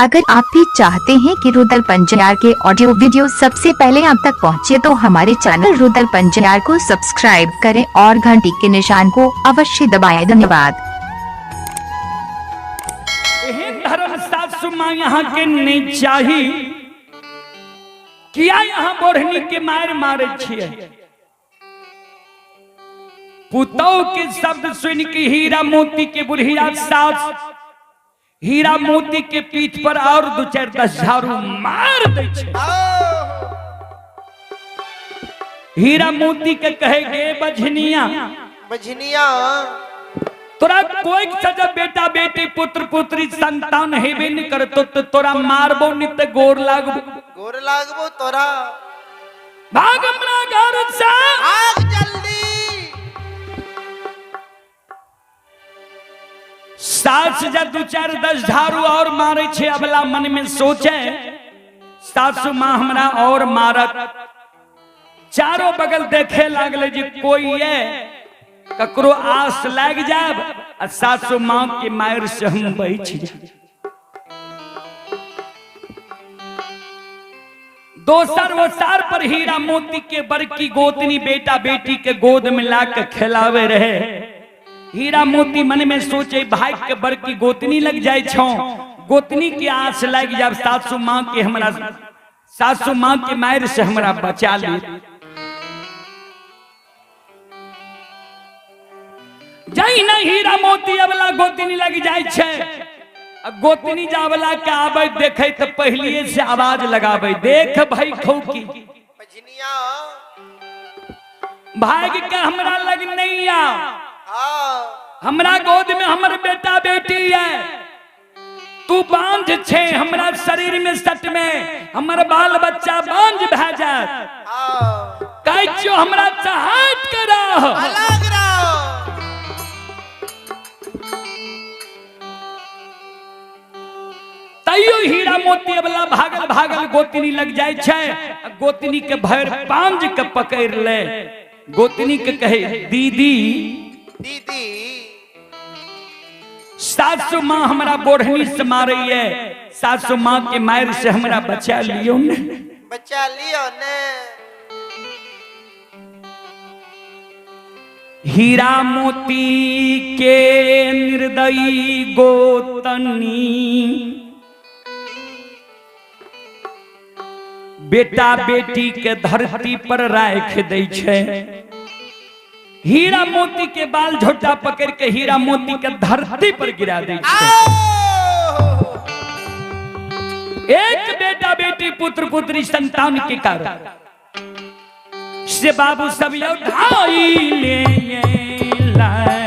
अगर आप भी चाहते हैं कि रुदल पंजियार के ऑडियो वीडियो सबसे पहले आप तक पहुंचे तो हमारे चैनल रुदल पंजियार को सब्सक्राइब करें और घंटी के निशान को अवश्य दबाएं। धन्यवाद। एहन धर्म सासु माँ यहाँ के नहीं चाही, किया यहाँ बोढ़नी के मार मारे छिए। पुतौ के शब्द सुन के हीरा मोती के बुढ़िया सास हीरा मोती के पीठ पर और दू चार दस झाड़ू मार दै छै। हीरा मोती के कहे गे बझनिया बझनिया, तोरा कोई सजा बेटा बेटी पुत्र पुत्री संतान हेबे नहीं करतो तो तोरा मारबो नहीं ते गोर लागबो, गोर लागबो तोरा। भाग अपना घर से, भाग जल्दी। सास जब दू चार दस झाड़ू और मारे छे, अबला मन में सोचे सासू माँ हमरा और मारत। चारों बगल देखे लागले जे कोई है ककरो आस लाग जाब आ सासू माँ के मार से हम बच जाब। दोसर ओसार पर हीरा मोती के बड़की गोतनी बेटा बेटी के गोद में ला के खिलावे रहे। हीरा मोती मन में सोचे भाई के बड़की गोतनी लग जाए छो, गोतनी के आस लग जाब सासू माँ के हमरा, सासू माँ के मार से हमरा बचा ली। जाई ना हीरा मोती अबला गोतनी लग जाए छे, गोतनी जावला के आवे देखे तो पहलिए से आवाज लगावे, देख भाई खौकी भाग के हमरा लग नहीं आ, हमरा गोद में हमर बेटा बेटी है, तू बांझ छे हमरा शरीर में सट में हमर बाल बच्चा बांझ भए जात, कहै छियौ हमरा चाहत के रह अलग रह। तैयो हीरा मोती वाला भागल भागल गोतनी लग जाए छे, गोतनी के भर पांज के पकड़ ले, गोतनी के कहे दीदी दीदी, सासू माँ हमरा बोढ़नी से मारे है, सासू माँ के मार से हमरा बचा लियो ने, बचा लियो ने। हीरा मोती के निर्दयी गोतनी बेटा बेटी के धरती पर राख दै छै। हीरा मोती के बाल झोटा पकड़ के हीरा मोती के धरती पर गिरा दै छै। एक बेटा बेटी पुत्र पुत्री संतान के कारण से बाबू सब यौ ढाई ले लाए।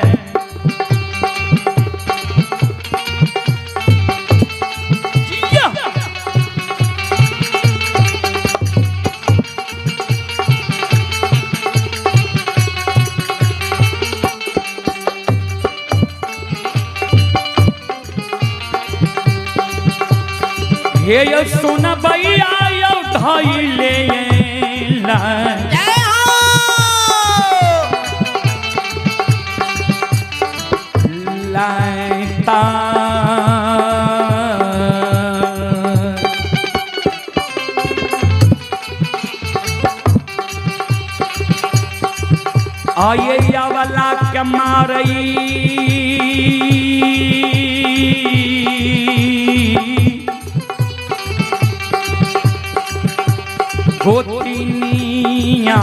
हे यो सोना भैया यो ढाई ले लाए। जय हो। लाता आये वाला के मारई गोतिनिया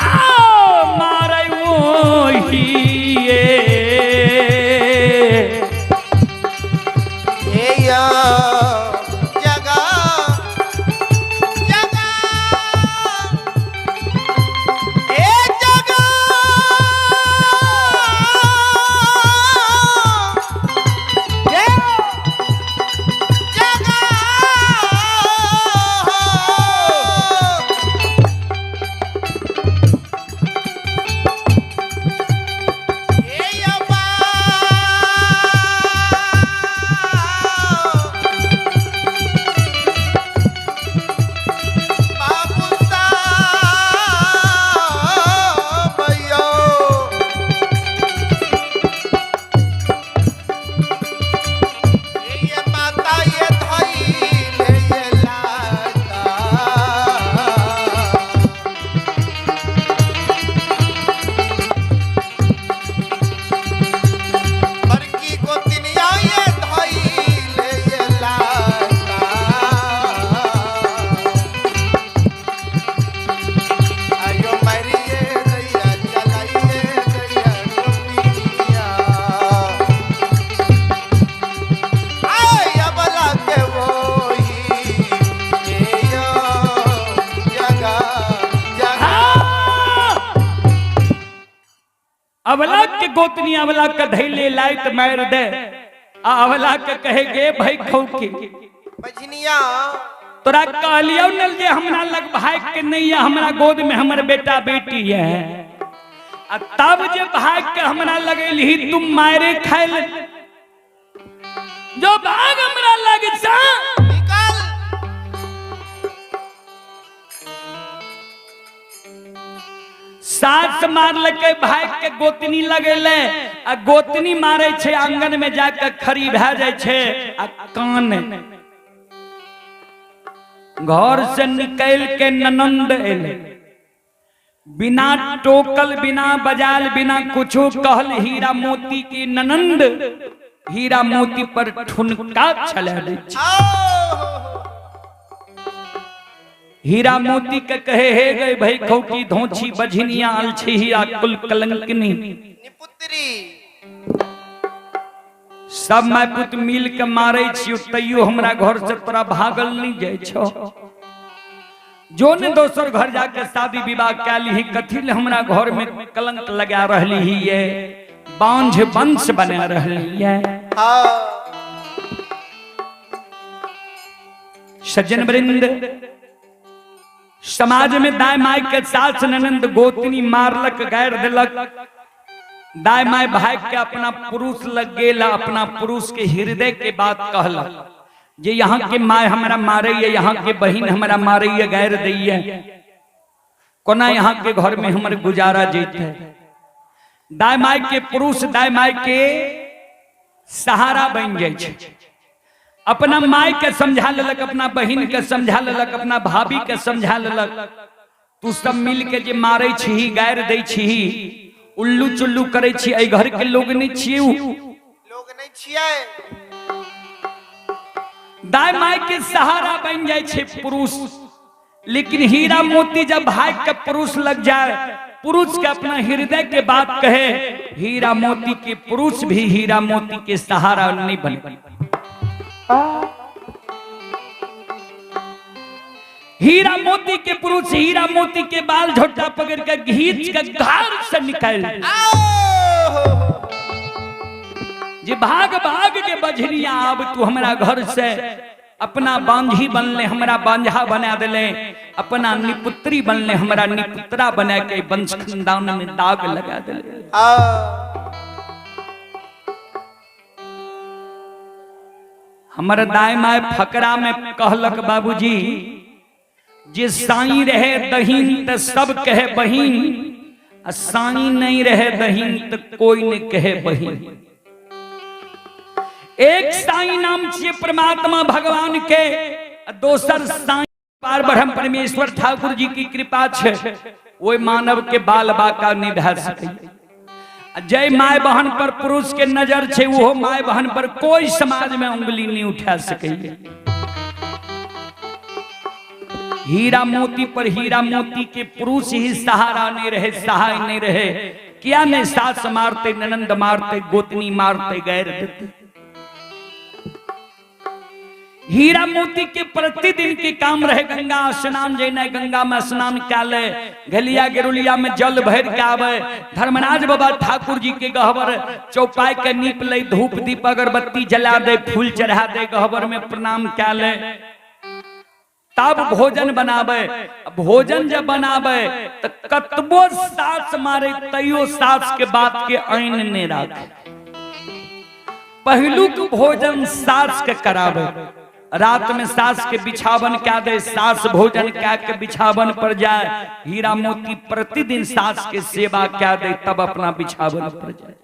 आओ मारै ओहिए। हे यो जगा जगा के गोतनी अवला के धैले लाइत मार दे आ अवला के कहे गे भाई खौकी बझनिया तोरा कहलियौ न जे हमरा लग भाई के नहीं है, हमरा गोद में हमर बेटा बेटी है आ तब जे भाग के हमरा लगेलही तुम मारे खाइल जो भाग हमरा लग जा निकल सास मारलकै भाग के गोतनी लगेले आ गोतनी मारे छै आंगन में जाके खड़ी भए जाइ छै आ कान घर से निकल के ननंद एलै बिना टोकल बिना बजाल बिना कुछो कहल हीरा मोती की ननंद हीरा मोती पर ठुनका छला दै छै। आओ हीरा मोती के कहे हे गए भाई खौकी धोछी बझनिया अलछिया कुल कलंकनी निपुत्री सब माय पुत मिल के मारे छियो तैयो हमरा घर से तोरा भागल नहीं जाइ छौ। जो ने दोसर घर जाके शादी विवाह कै लीही कथी ले हमरा घर में कलंक लगा रहली ही ये बांझ वंश बना रहली है। हाँ सज्जन वृंद, समाज में दाय माय के सास ननंद गोतनी मारलक गैर दिलक। दाय माय भाई के अपना पुरुष लग गेला, अपना पुरुष के हृदय के बात कहलक जे यहाँ के माय हमरा मारे है, यहाँ के बहिन हमरा मारे है, गैर दैये, कोना यहाँ के घर में हमर गुजारा जेते। दाय माय के पुरुष दाय माय के सहारा बन जाए छै। अपना माय के समझा लेलक, अपना बहिन के समझा लेलक, अपना भाभी के समझा लेलक, तू सब मिल के जे मारे छी गैर दै छी उल्लू चुल्लू करे छी, एहि घर के लोग नहीं छियै, लोग नहीं छियै। दाय माय के सहारा बन जाए छै पुरुष। लेकिन हीरा मोती जब भाग के पुरुष लग जाए, पुरुष के अपना हृदय के बात कहे, हीरा मोती के पुरुष भी हीरा मोती के सहारा नहीं बने। हीरा मोती के पुरुष हीरा मोती के बाल झोटा पकड़ के घींच के घर से निकाल जे भाग भाग के बझनिया अब तू हमरा घर से अपना बांझी बनले, हमरा बांझा बना दिले, अपना निपुत्री बनले, हमरा निपुत्रा बना के वंश खानदान में दाग लगा दिले। हमर दाय my फकरा में कहलक बाबूजी जे साई रहे दहीन त सब कहे बहिन, आ साई नहीं रहे दहीन त कोई नहीं कहे बहिन। एक साई नाम छिए परमात्मा भगवान के, दोसर साई पार ब्रह्म परमेश्वर ठाकुर जी की कृपा छे, ओहि मानव के बाल बाका नहीं भए सकै। जय my बहन पर पुरुष के नजर छे, वो my बहन पर कोई समाज में उंगली नहीं उठा सकै। हीरा मोती पर हीरा मोती के पुरुष ही सहारा नहीं रहे, सहाय नहीं रहे। क्या नहीं सास मारते, ननंद मारते, गोतनी मारते, गैर देते। हीरा मोती के प्रतिदिन के काम रहे गंगा स्नान जेना, गंगा में स्नान कए ले, घलिया गेरुलिया में जल भर के आवे, धर्मराज बाबा ठाकुर जी के गहबर चौपाई के नीप ले, धूप दीप अगरबत्ती जला दे, फूल चढ़ा दे, गहबर में प्रणाम कए ले, तब भोजन बनावे। भोजन जब बनावे तो कतबो सास मारे तैयो सास के बात के ऐन नहीं राखे। पहलुक भोजन सास के करावे, रात में सास के बिछावन क्या दे, सास भोजन क्या के बिछावन पर जाए, हीरा मोती प्रतिदिन सास के सेवा क्या दे, तब अपना बिछावन पर जाए।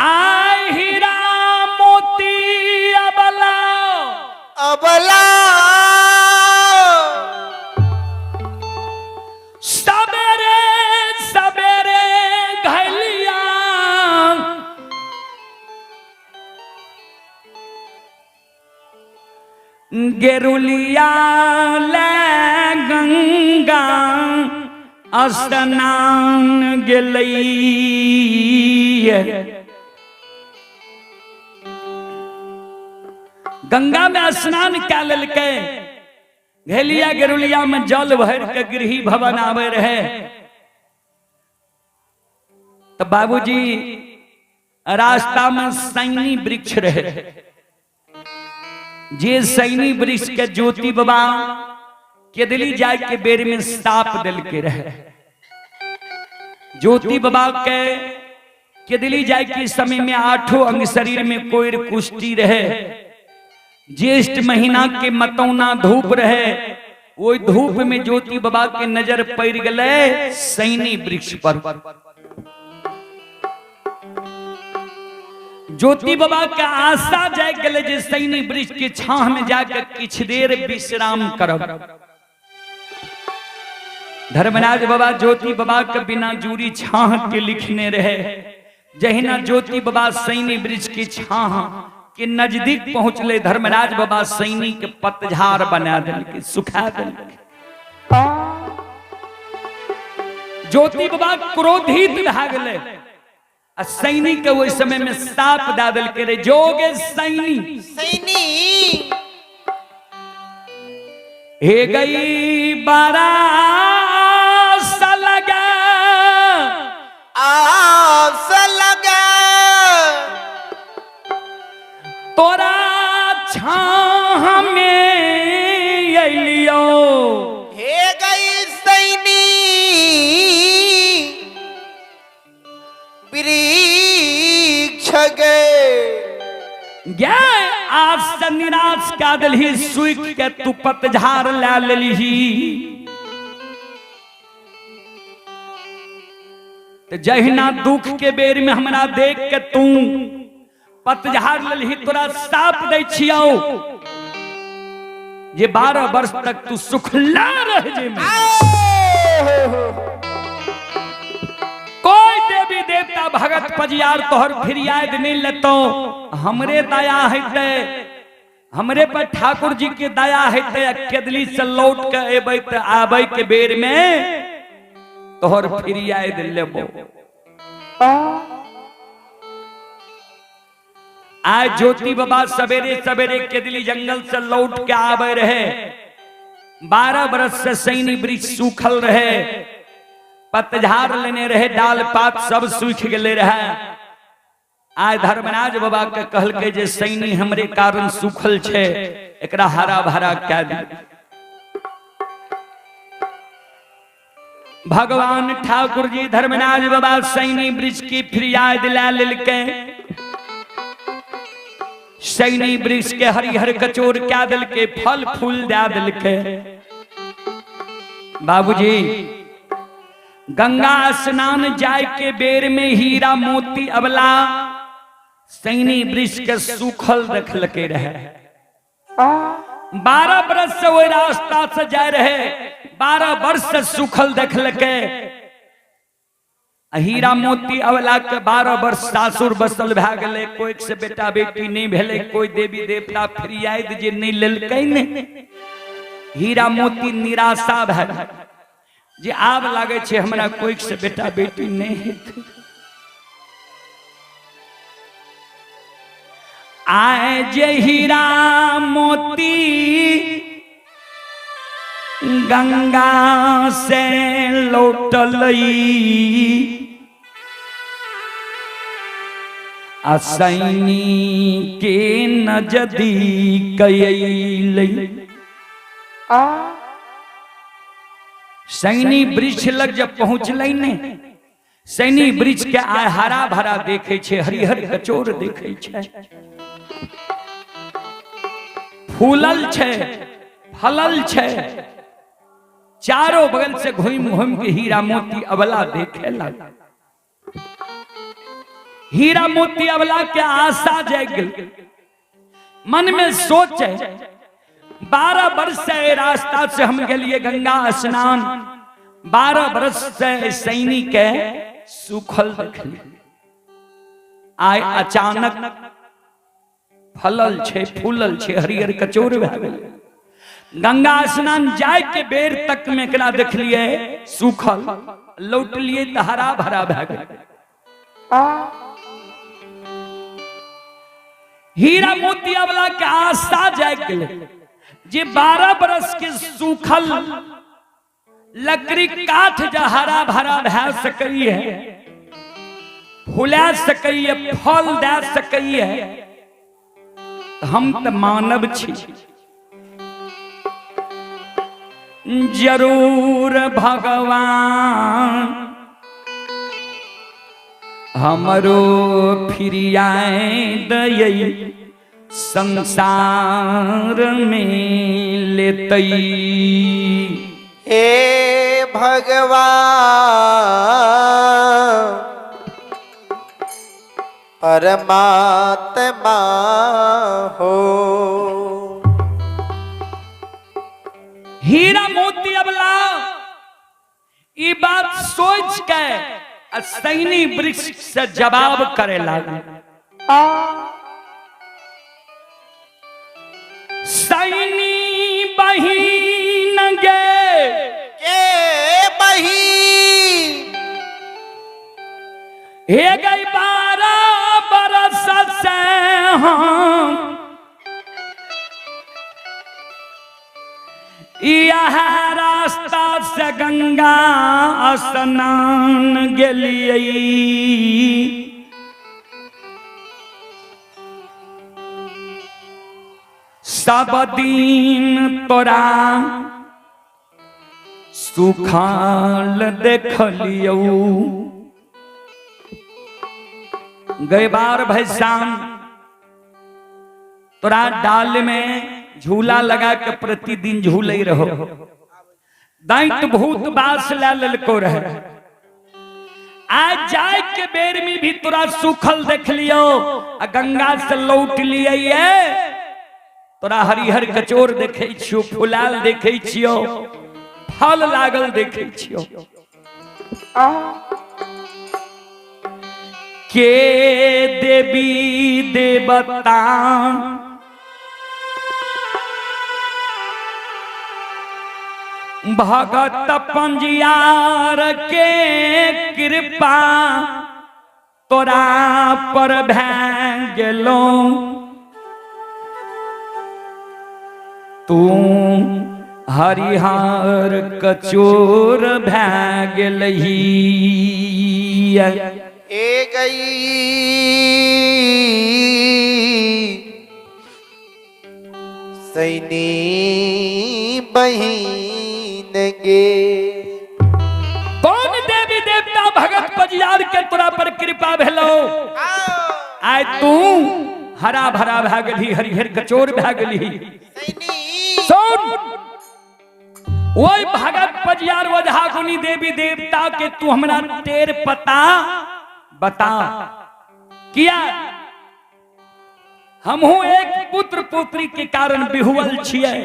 आय हीरा मोती अबला अबला सबेरे सबेरे घलिया गेरुलिया ले गंगा स्नान गेलैया। गंगा में स्नान क्या लेलकै, घेलिया गेरुलिया में जल भर के गृही भवन आवे रहे। तो बाबूजी रास्ता में सैनी वृक्ष रहे, जे सैनी वृक्ष के ज्योति बाबा केदली जाय के बेर में साप दिल के रहे। ज्योति बाबा के केदली जाय के समय में आठों अंग शरीर में कोई कुश्ती रहे, ज्येष्ठ महीना के मतौना धूप रहे, वही धूप में ज्योति बाबा के नजर पड़ गए सैनी वृक्ष पर। ज्योति बाबा के आशा जाग गए जे सैनी वृक्ष के छाह में जाकर किछ देर विश्राम करब। धर्मराज बाबा ज्योति बाबा के बिना जूरी छाह के लिखने रहे। जहिना ज्योति बाबा सैनी वृक्ष के छाह के नजदीक पहुंचले, धर्मराज बाबा सैनी के पतझार बना दिलके, सुखा दिलके। ज्योति बाबा क्रोधित भए गेलै आ सैनी के ओहि समय में साप दए देलकै रे जोगे सैनी सैनी हे गई बारास लगा आस लगा तोरा छाह में अलियो हे गई सैनी वृक्ष गे गे आज से निराश का दिलही सुख के तू पतझार ला लेलही। तो जहिना दुख के बेर में हमरा देख के तू पतझार लेलही, तोरा साप दै छियौ जे 12 वर्ष तक तू सुखला रह जेमे। कोई देवी देवता भगत पजियार तोहर फिरियाद नहीं लेतो, हमरे दया हेतै, हमरे पर ठाकुर जी के दया हेतै। केदली से लौट के एबै त आबै के बेर में तोहर फिरियाद लेबो। आज ज्योति बाबा सवेरे सवेरे केदली जंगल से लौट के आवे रहे। 12 बरस से सैनी वृक्ष सूखल रहे, पतझार लेने रहे, डाल पात सब सूख गए रहे। आज धर्मराज बाबा के कहलकै जे सैनी हमरे कारण सूखल छे, एकरा हरा भरा कए दे। भगवान ठाकुर जी धर्मराज बाबा सैनी वृक्ष की फरियाद ला लेलकै। सैनी वृक्ष के हरिहर कचोर क्या दिलके, फल फूल दे दिलके। बाबूजी गंगा स्नान जाय के बेर में हीरा मोती अबला सैनी वृक्ष के सूखल देखलके रहे। 12 बरस से वही रास्ता से जाय रहे, 12 वर्ष से सूखल देखलके। हीरा मोती अबला के 12 वर्ष सासुर बसल भए गेलै, कोई से बेटा बेटी नहीं भेलै, कोई देवी देवता फरियाद जे नहीं लेलकै ने। हीरा मोती निराशा भए गेल जे आब लागै छै हमरा कोई से बेटा बेटी नहीं हेतै। आए जे हीरा मोती गंगा से लौटलई आ सैनी के नजदीक अइलै। सैनी वृक्ष लग जब पहुंचलै ने, सैनी वृक्ष के आय हरा भरा देखे छे, हरिहर कचोर देखे छे, फूलल छे, फलल छे, चारों बगल से घूम घूम के हीरा मोती अबला देखे लगा। हीरा मोती अबला के आशा जाग गेल, मन में सोचे 12 वर्ष से रास्ता से हम गेलिए गंगा स्नान, 12 बरस से सैनी के सूखल देखली, आय अचानक फलल छे, फूलल छे, हरियर कचोर भए गेल। गंगा स्नान जाय के बेर तक में एकरा देखलिए सूखल, लौटलिए त हरा भरा भए गेल। हीरा मोती अबला के आशा जाग गेल। जे 12 बरस के सूखल लकड़ी काठ जा हरा भरा भै सकै है, फुला सकै है, फल दे सकै है, हम त मानव छी। जरूर भगवान हमरो फिरियाए दयै संसार में लेतई। हे भगवान परमात्मा हो। हीरा मोती अबला ई बात सोच के सैनी वृक्ष से जवाब करे लागे। सैनी बहिन गे के बहिन हे गई 12 बरस से हम यह रास्ता से गंगा स्नान गेलियै। सब दिन तोरा सुखाल देखलियौ। गए बार भैसान तोरा डाल में झूला लगा के प्रतिदिन झूले रहो। दैत भूत बास ला ललको रहे। आज जाए के बेर में भी तोरा सुखल देख लियो आ गंगा से लौट लिए। तोरा हरिहर कचोर देखे छियो, फुलाल देखे छियो, फल लागल देखे छियो। के देवी देवता भगत पंजियार के कृपा तोरा पर भै गेलो। तू हरिहर कचोर भै गेलही। ए गई सैनी बहिन गे। कौन देवी देवता भगत पजियार के तोरा पर कृपा भेलो? आय तू हरा भरा भै गेलही, हरिहर कचोर भै गेलही। सुन, ओहि भगत पजियार ओझा गुनी देवी देवता के तू हमरा टेर पता बता। किया हमहू एक पुत्र पुत्री के कारण बिहुअल छियै,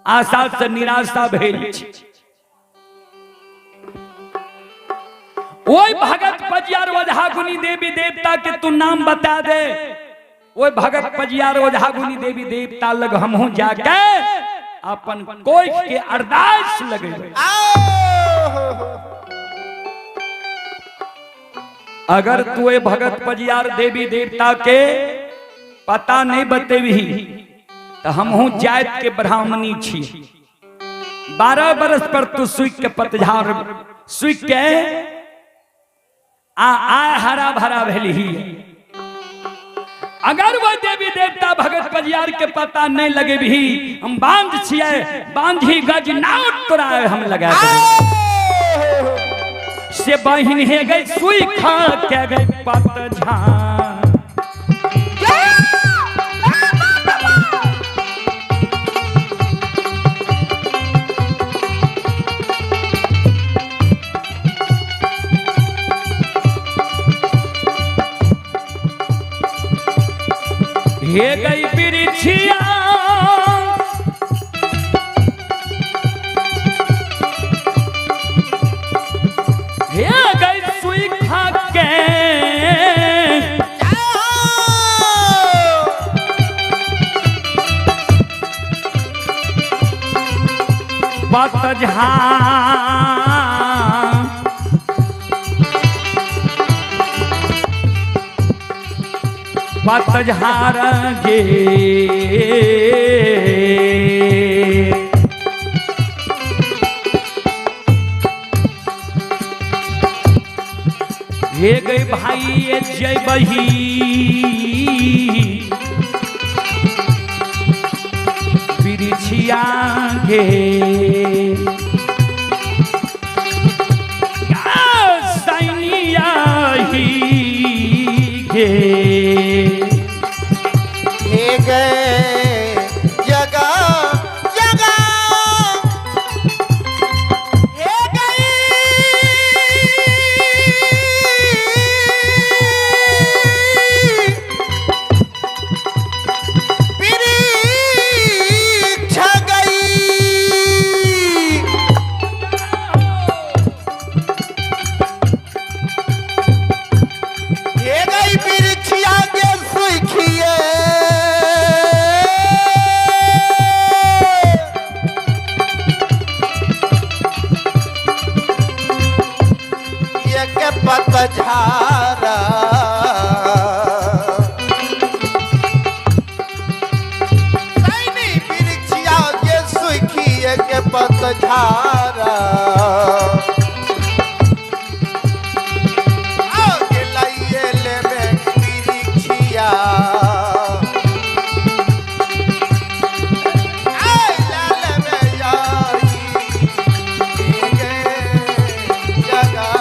आशा से निराशा भेल छी। ओहि भगत पजियार ओझा गुनी देवी देवता के तू नाम बता दे। ओहि भगत पजियार ओझा गुनी देवी देवता लग हमहू जाके अपन कोख के अरदास लगेबै। अगर तू ए भगत पजियार देवी देवता के पता नहीं बतेबही तो हमहू जात के ब्राह्मणी छी। 12 बरस पर तू सूख के पतझाड़ सूख के आ आ हरा भरा भेलही। अगर वह देवी देवता भगत पजियार के पता नहीं लगेबही, हम बांझ छियै, बांझी गज नाव तोरा हम लगा देबै। से बहिन हे गई सुई खा के गई पतझाड़। हे गई बिरछिया हे गई सुई खा के पतझाड़। पतझार गे। हे गई भाई ये जय बही बिरछिया गे। सैनिया ही गे। हे गए जगह जगह हे गई वृक्ष गई। हे गई वृक्षिया के सुखिए एक पतझारा। सैनी वृक्षिया के सुखी एक पतझारा। आगे लाइए ले में वृक्षिया। आय लाल में यारी गे जगह।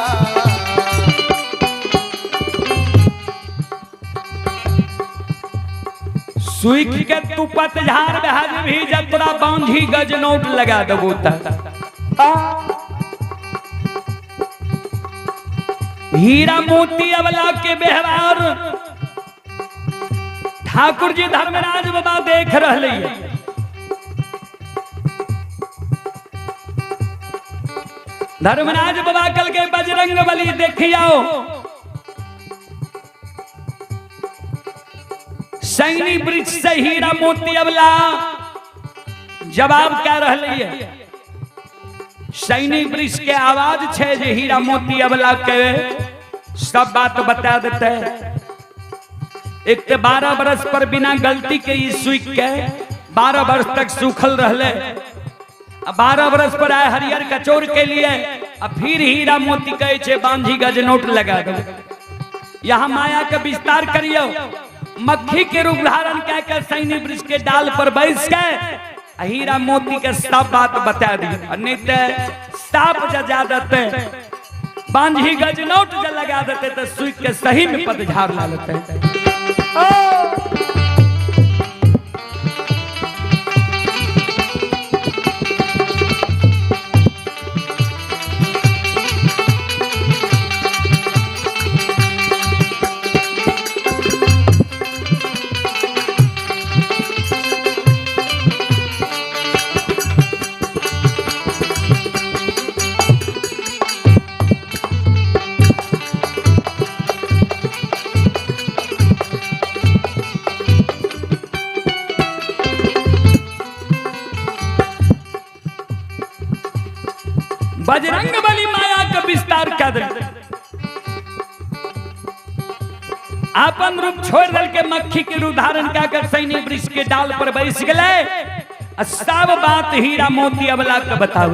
सुख के तू पतझार बहाज भी जब तोरा बांधी गज नोट लगा देबो त। हीरा मोती अवला के व्यवहार ठाकुर जी धर्मराज बाबा देख रहे हैं। धर्मराज बाबा कल के बजरंग बली देखियो सैनी वृक्ष से हीरा मोती अवला जवाब क्या रही है। सैनी वृक्ष के आवाज छे जे हीरा मोती अवला के सब बात बता देते। एक तो 12 बरस पर बिना गलती के ई सूख के 12 वर्ष तक सूखल रहले। 12 बरस पर आए हरियर कचौर के लिए अब फिर हीरा मोती कहे छे बांधी गज नोट लगा दो। यहाँ माया का विस्तार करियो। मक्खी के रूप धारण कह के सैनी वृक्ष के डाल पर बैस के हीरा मोती के सब बात बता दी। नहीं तो साप जजा देते बांझी गज नोट ज लगा देते तो सूख के सही में पतझार ला लेते। बजरंग बली माया का विस्तार कर दे। अपन रूप छोड़ दल के मक्खी के रूप धारण क्या कर सैनी वृक्ष के डाल पर बैस गए। सब बात हीरा मोती अबला के बताओ।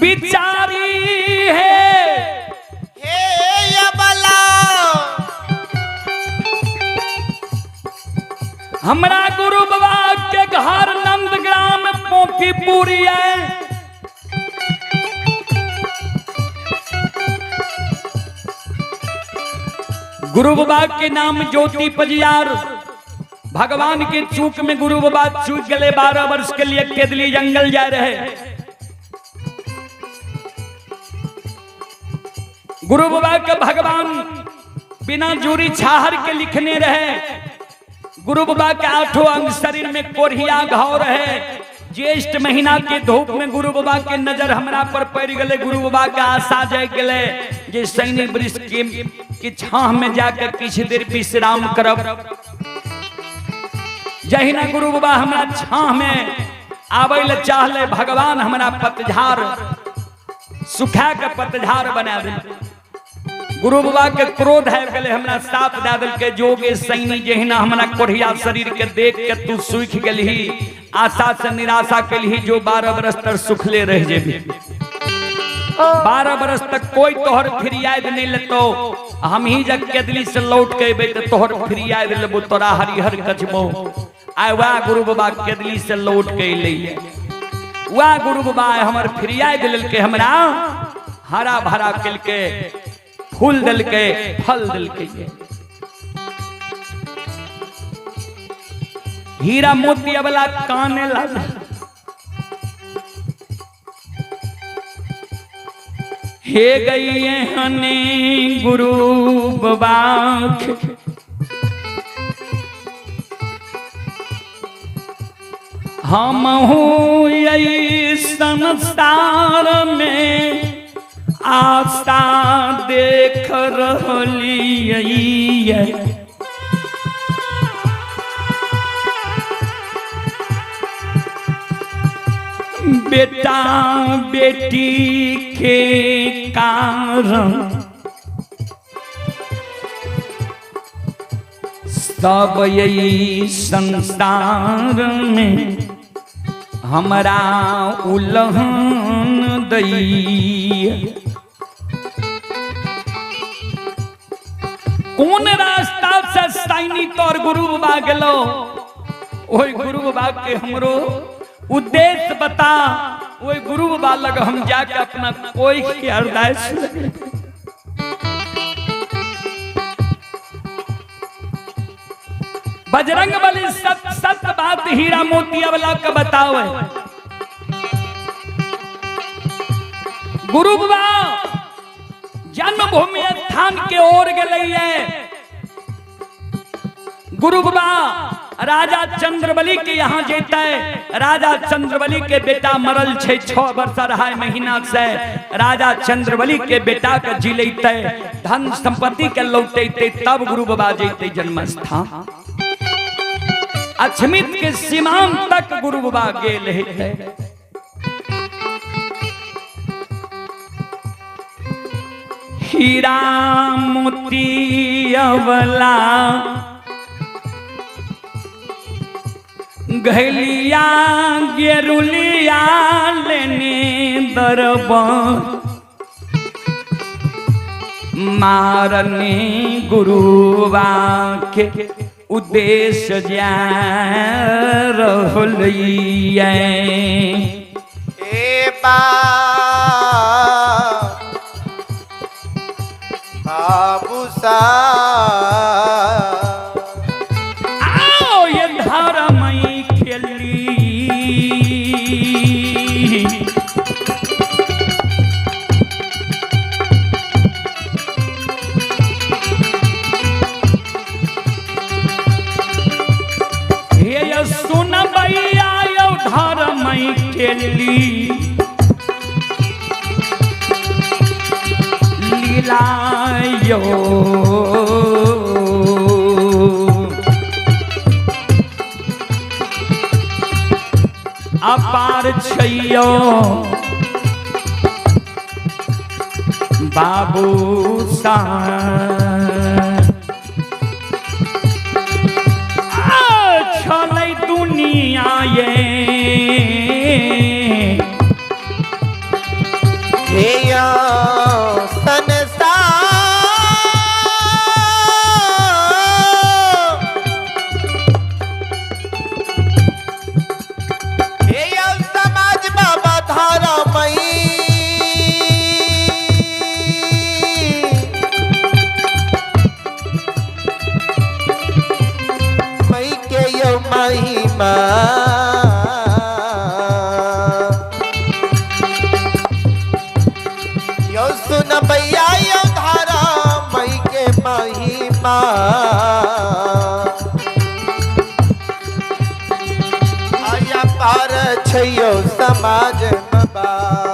बिचारी है हे अबला हमरा गुरु बाबा के घर नंदग्राम पोखीपुरी है। गुरु बाबा के नाम ज्योति पजियार। भगवान के चूक में गुरु बाबा चूक गए 12 वर्ष के लिए केदली जंगल जा रहे। गुरु बाबा के भगवान बिना जूरी छाहर के लिखने रहे। गुरु बाबा के आठों अंग शरीर में कोढ़िया घाव रहे। ज्येष्ठ महीना के धूप में गुरु बाबा के नजर हमरा पर पड़ गए। गुरु बाबा के आशा जाग गए जे सैनी वृक्ष के छाह में जाकर किछु देर विश्राम करब। जहिना गुरु बाबा हमरा छाह में आबै ले चाहले भगवान हमरा पतझार सुखा के पतझार बना दे। गुरु बाबा के क्रोध आबि गेलै, हमरा साप दए देलकै जोगे सैनी, जहिना हमरा कोढ़िया शरीर के देख के तू सूखि गेलही, आशा से निराशा केलही, जो 12 बरस तक सुखले रह जेबी, 12 बरस तक कोई तोहर फिरियाद नहीं लेतो, हम ही जब केदली से लौट के अबे तो तोहर फिरियाद लेबो, तोरा हरिहर कचबो। आय वह गुरु बाबा केदली से लौट के अइलै, वह गुरु बाबा हमर फिरियाद लेलकै, हमरा हरा भरा केलकै, फूल देलकै, फल देलकै। हीरा मोती वाला काने लागल। हे गई हने गुरु बाबा हम हूँ संसार में आशा देख रही। बेटा बेटी के कारण सब यही संसार में हमरा उलहन दई। कौन रास्ता से सैनी तोर गुरु बाबा गेलो, ओहि गुरु बाबा के हमरो उद्देश्य बता, ओहि गुरु बाबा लग हम जाके अपना कोई के अरदास। बजरंग बली सत सत बात हीरा मोतिया वाला के बतावे। गुरु बाबा जन्मभूमि स्थान के ओर गेलै। गुरु बाबा राजा चंद्रबली के यहाँ जेते, राजा चंद्रबली के बेटा मरल छे 6 वर्ष 2.5 महीना से, राजा चंद्रबली के बेटा के जिलैते, धन संपत्ति के लौटेते, तब गुरु बाबा जेते जन्म स्थान। अक्षमित के सीमान तक गुरु बाबा गेल हेते। हीरा मोती अवला घलिया गेरुलिया लेने दरबार मारने गुरुवा के उद्देश्य जा रहलियै। ए बाबू सा आओ ये धर्मई खेली हे सुन भैया यो धर्मई खेली लीला यो अपार छैयो बाबू सा छलै दुनिया ये महिमा यो सुन भैया यो धारा मई के महिमा आया पार छयो समाज बाबा।